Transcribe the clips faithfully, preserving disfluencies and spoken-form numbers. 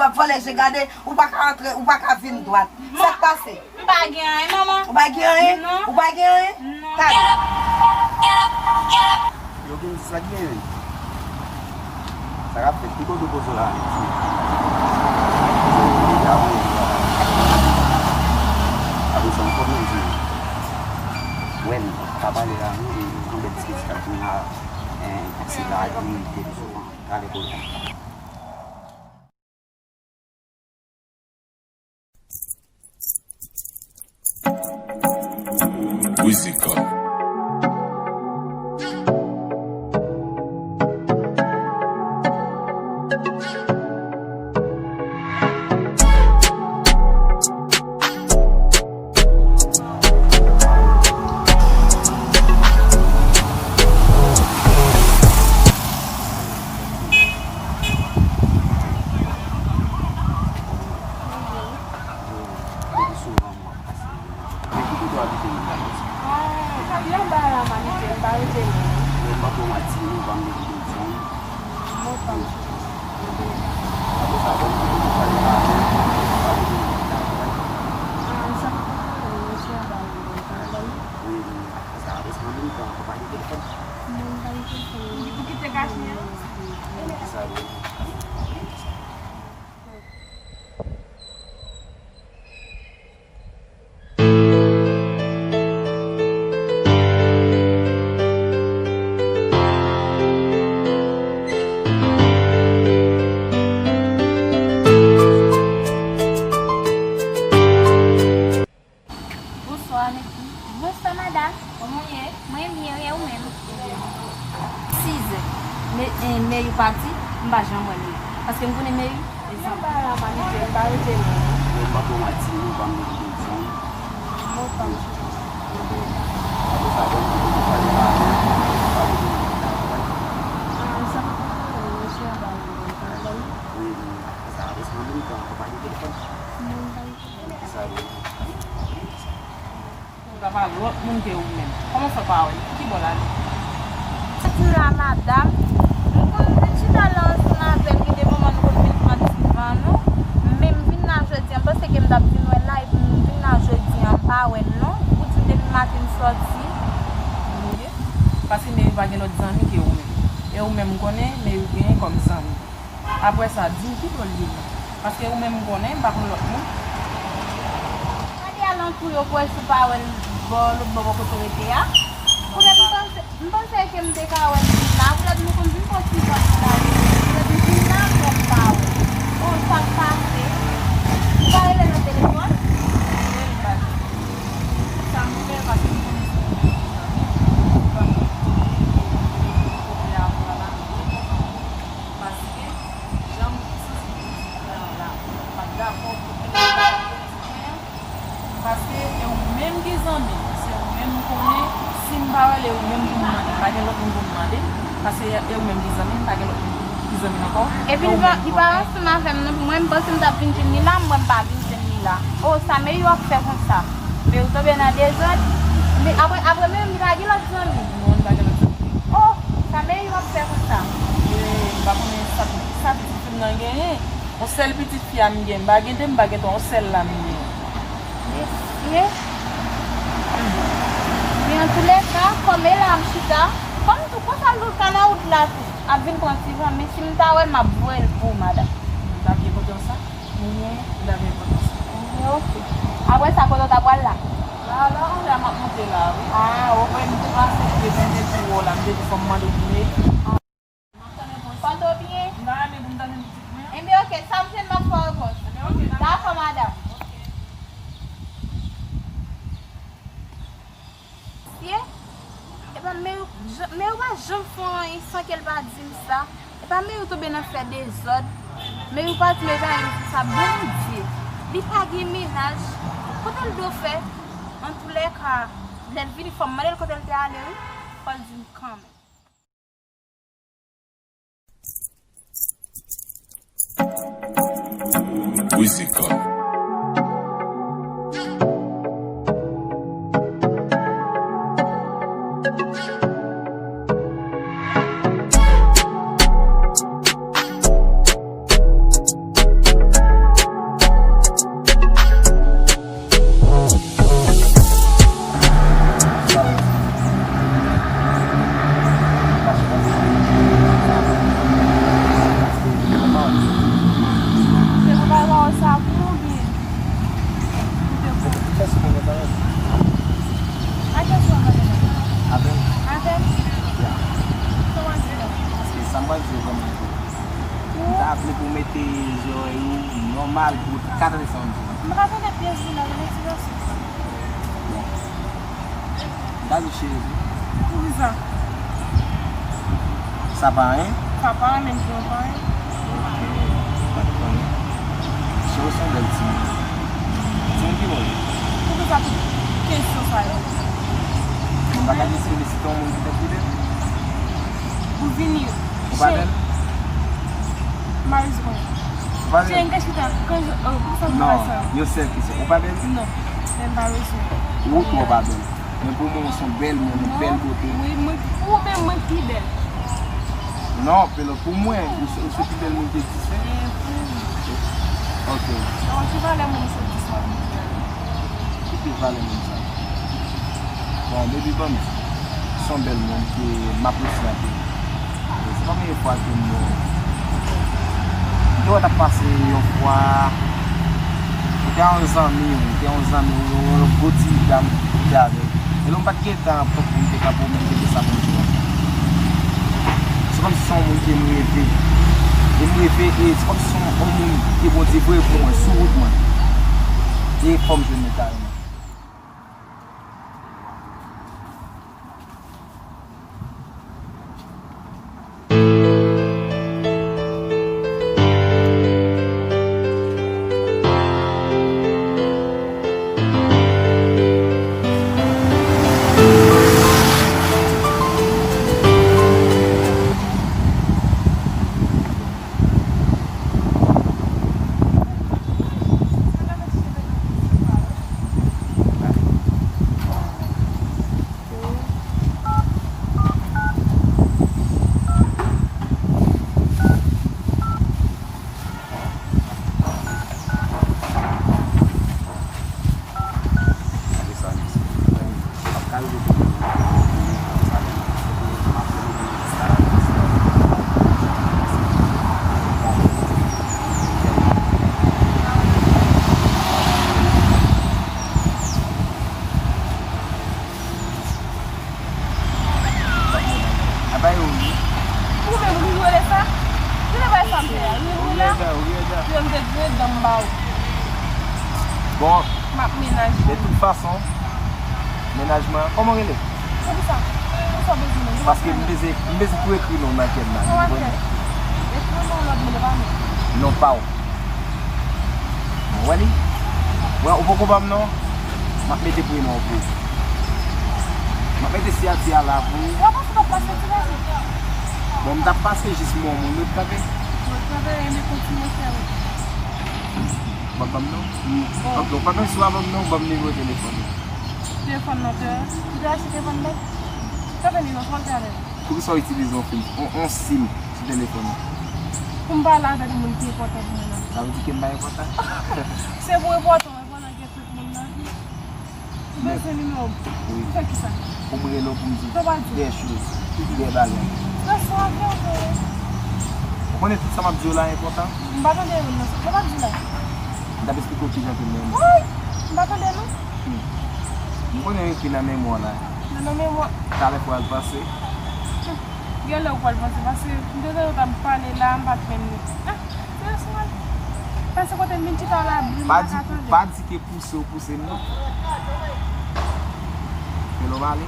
W ap vole je gade, ou pa ka antre, ou pa ka vin dwat. Sa k pase? M pa gen anyen, manman. Ou pa gen anyen? Non. Ou pa gen anyen? Non. Talè. Yo gen sa k genyen. Sa k ap fèt? Ki kote w poze w la, ti? Apre sa, m fò m di w. Wè m pa pale la, non, e yon bèl ti pitit k ap vin la, e, se la, li te souvan. Talè pou la. Wizika. Depi souvan mwen ap pase. Men ki kote w abite menm la, Jezi? Ah, m abite anba la, m abite, m pa rete lwen. Yo pa bon, m ap di nou, pa m mete bezwen. Mwen pa m. Apre sa, bon, m te pale la, pale de mwen la. Ah, sa m konprann, mesye anba la, m konprann. Wi, wi, apre sa, apre sa, an menm tan, fò pa gen telefòn. Mwen pa gen telefòn. Ou kite kafè a? Sa, wi. Bonswa, Meki. Bonswa, madanm. Kòman w ye? Mwen byen, e ou menm? Sizè. Men, e, Meyou pati, m pa janm wè Meyou. Paske m konnen Meyou, e zanmi. Anba la, m abite, m pa rete lwen. Yo pa bon, m ap di nou, pa m mete bezwen. Mwen pa m. Apre sa, bon, m te pale la, pale de mwen la. Ah, sa m konprann, mesye anba la, m konprann. Wi, wi. Apre sa, apre sa, an menm tan, fò pa gen telefòn. Mwen pa gen telefòn. Sa, wi. Ou ka pa lòt moun ke ou menm. Kòman w fè pa wè l? Ki bò l ale? Sa di m la, madanm. Nou konn vin chita la ansanm avè l, gen de moman nou konn vin pran ti van nou. Men m vin la jodi a, m panse ke m t ap vin wè l la, epi m vin la jodi a, m pa wè l non. Ou di m depi maten m sòti. Wi. Paske Meyou pa gen lòt zanmi ke ou menm. E ou menm m konnen, Meyou genyen kòm zanmi. Apre sa, di m ki bò l ye menm. Paske ou menm m konnen, m pa konn lòt moun. Gade alantou yo pou wè si w pa wè l bò, lòt bò, bò kote w rete a. Poutèt m panse, m panse ke m te ka wè l vin la. Poutèt nou konn vin pran ti van nou la. Poutèt m vin la, m wè m pa wè l. Oh, sa k pase? Ou pa rele nan telefòn? Rele l pa di. Sa m fè, paske m konnen se yon zanmi m. Kote a vwala. Paske, jan m santi pitit mwen an la, m pa t dakò pou ke l ap fè sa. Paske, e ou menm ki zanmi m, se ou menm m konnen, si m pa wè l, e ou menm pou m mande. M pa gen lòt moun pou m mande, paske e ou menm ki zanmi m, m pa gen lòt moun ki zanmi m ankò. Epi li pa, li pa ansanm avè m non, mwen m panse m t ap vin jwenn li la, m wè m pa vin jwenn li la. Oh, sa Meyou ap fè konsa? Meyou tonbe nan dezòd? Men apre, apre Meyou, li pa gen lòt zanmi? Non, li pa gen lòt zanmi. Oh, sa Meyou ap fè konsa? E, m pa konnen sa, sa pitit fi m nan genyen. Yon sèl pitit fi a m gen. M pa gen de, m pa gen twa, yon sèl la m gen. Mesye. Men antoulèka, kòm e la m chita, kòm tou konsa l tou ka nan wout la tou, ap vin pran ti van, men si m ta wè l, m ap voye l pou ou, madanm. M pa gen kote w sa. Mhm. Li pa gen enpòtans. Ok, ok. Apre sa, kote w ta pral la? La, la, anlè a m ap monte la, wi. Ah, ok. Mwen, m te pase, m te tande ti wo la, m te di fò m mande w pou Meki. M ap tande pou sa. Tande w byen? M ta renmen pou m tande pitit mwen. Enben, ok, sa m jwenn m ap fè w repons. Enben, ok, dakò. Dakò, madanm. Ok. Mesye, epa Meyou, jan, Meyou pa janm fè anyen san ke l pa di m sa. Epa Meyou tonbe nan fè dezòd. Meyou pati, Meyou pa janm di sa. Bondye, li pa gen mennaj. Kote l dwe fè? Antoulèka, lè l vini, fò m mande l kote l te ale, wi. Fò l di m kanmenm. Wizika. Nòmal pou katrè san m di. M pa tande pyès di la, nan ti vèsyon. Bon. M pa di cheri tou. Poukisa? Sa pa anyen? Sa pa anyen, menm si yo pa anyen. Pa de pwoblèm. Cheri, se yon bèl timoun. Timoun ki bò? Poukisa tout kesyon sa yo? Mwen pa ka deside si se yon moun ki te kite. Ou vini. Ou pa bèl? Maris mwen. Ou pa bèl? Jen ka chita, kan, oh, pou sa m pa sa. Non, yon sèl kesyon. Ou pa bèl? Non, men m pa bezwen. Ou twò pa bèl. Men pou mwen, ou se yon bèl moun, ou bèl bote. Wi, mwen, ou menm, mwen pi bèl. Non, Pelo, pou mwen, ou se, ou se pi bèl moun ki egziste. E pou mwen. Ok. Donk, ki valè moun se di sa? Ki pi valè moun sa? Bon, baby, ban m di, se yon bèl moun ke m apresye anpil. E se pa premye fwa ke m wè w. M te wè w t ap pase yon fwa, ou te a yon zanmi w, ou te a yon zanmi w, yon, yon gwo ti dam ki te avè l. E lè m pa t gen tan pou m te ka pwomèt, se te sa pou m di w. Se kòmsi se yon moun ke m reve. E m reve, e se kòmsi se yon, yon moun ke Bondye voye pou mwen, sou wout mwen. E fò m jwenn li kareman. Apa yo wi. Ou menm, ou vin rele sa? Ki travay sa m fè a? Ou vin rele la? Ou gen dan, ou gen dan. Yo, m te dwe dan m ba ou. Bon. M ap menaj ou. De tout fason, menaj mwen an, kòman w rele? Poukisa? Poukisa w bezwen menaj? Paske m bezwen, m bezwen pou ekri non nan kè m la. Kòman fè? Ekri non lòt moun, e pa non. Non pa w. Bon, wè li? Wè, ou poko ban m non? M ap mete prenon an pou ou. M ap mete siyati a la pou ou. W ap pase, w ap pase ti gason. Bon, m t ap pase jis mò moun yo t kanpe. Yo t kanpe, e men kontinye fè wout. W ap ban m non? Bon. Ok, w pa menm si w pa ban m non, ban m nimewo telefòn ou. Telefòn nan te, ou te achte telefòn nan? Kanpe li non, fò l te avè l. Poukisa w itilize yon fim, yon, yon sim sou telefòn ou? Pou m pale avèk moun ki enpòtan pou mwen nan vi. Sa vle di ke m pa enpòtan? Se pou enpòtan, enpòtan gen tout moun nan vi. Ou bezwen nimewo m? Wi. Pou fè kisa? Pou m rele w pou m di w de choz, de bagay. Nan sou avyon, frè. Ou konnen tout sa m ap di w la enpòtan? M pa tande youn nan sa. Sa w ap di la? M t ap esplike w kijan ke m renmen w. Woy! M pa tande non. Hmm. M konnen w ekri nan memwa w la. Nan, nan memwa. Talè pou al panse. Hmm. Gen lè ou pral panse, paske m te tande w t ap pale la, m pa t menm li. Ah, se yon swal. Panse kote m vin chita la, bri m pa ka tande. Pa di ke pouse w pouse m non. Hello, Mali.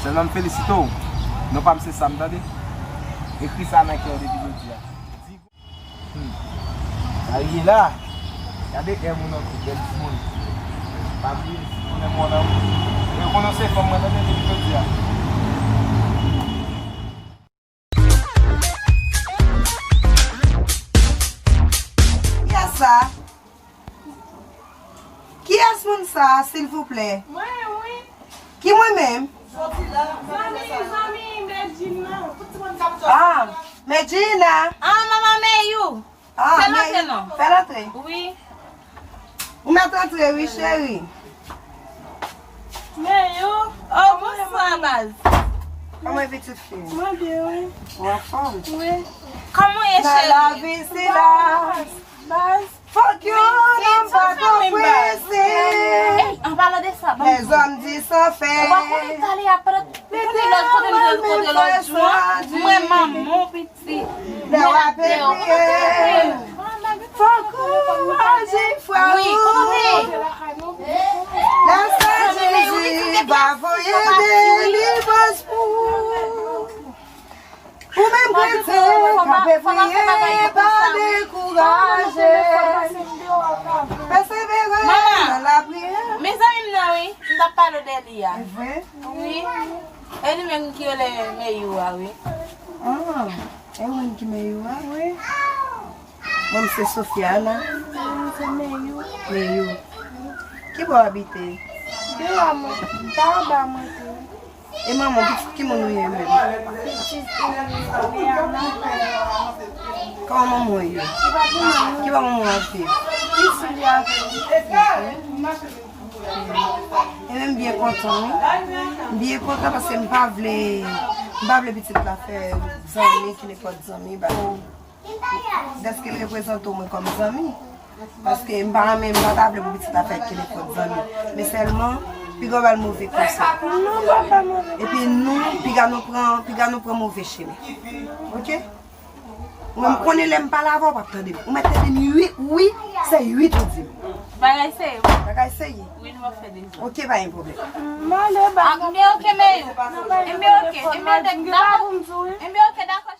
Sèlman m felisite w. Non pa m se Sam, tande. Ekri sa nan kè w depi jodi a. Hmm. Sa ye la. Gade è moun nan tou, bèl timoun. Pa bliye, si konnen mwen nan. E konnen se fanm mwen tande depi jodi a. Kiyès sa? Kiyès moun sa, silvouplè? Mwen, wi. Ki mwen menm? Zanmi, zanmi Medjina. Ah, Medjina. Ah, manman Meyou. Ah, fè l antre non. Fè l antre. Wi. Ou mèt antre, wi, cheri. Meyou. Oh, bonswa, baz. Kòman pitit fi? Mwen byen, wi. Ou anfòm? Wi. Kòman w ye, cheri? Nan lavi sila. Baz. Fòk yon nonm pa twò prese. Ey, an palan de sa, ban m di. Lèzòm di san fè. Ou pa konnen talè a pandan, ou konnen lòt kote m te kote lòt jou an? Mwen manman w pitit. Lè w ap epiye. Pa voye delivrans pou ou. Ou menm kretyen k ap priye, pa dekouraje. Pèsevere nan lapriyè. Mezanmi m nan wi, m t ap pale de li a. E vre? Wi. E li menm ki rele Meyou a wi. Ah, e ou menm ki Meyou a? Wi. Mwen, m se Sofiana. Mwen, se Meyou. Meyou. Ki bò w abite? Dewa mwen, Taba mwen te. E manman w, pitit ki moun ou ye menm? Pitit, e, Leana. Kòman manman w ye? Li pa gen manman. Ki bò manman w ap viv? Pitit li ap viv. E men m byen kontan, wi. M byen kontan paske m pa vle, m pa vle pitit la fè zanmi, ki nenpòt zanmi, ba, dèske l reprezante w mwen kòm zanmi. Paske m pa renmen, m pa ta vle pou pitit la fè ki nenpòt zanmi. Men sèlman, piga w ba l move konsèy. Non, m pa ba move konsèy. Epi nou, piga nou pran, piga nou pran move chemen. Oke? Mwen, m konnen lè m pale avè w, w p ap tande m. Ou mèt tande m wi, wi, se wi ou di m. Bagay serye. Bagay serye. Wi, nou p ap fè dezòd. Oke, pa gen pwoblèm. M ale ba. Ah, m byen oke, Meyou. M byen oke. M byen oke, dakò. M byen oke, dakò.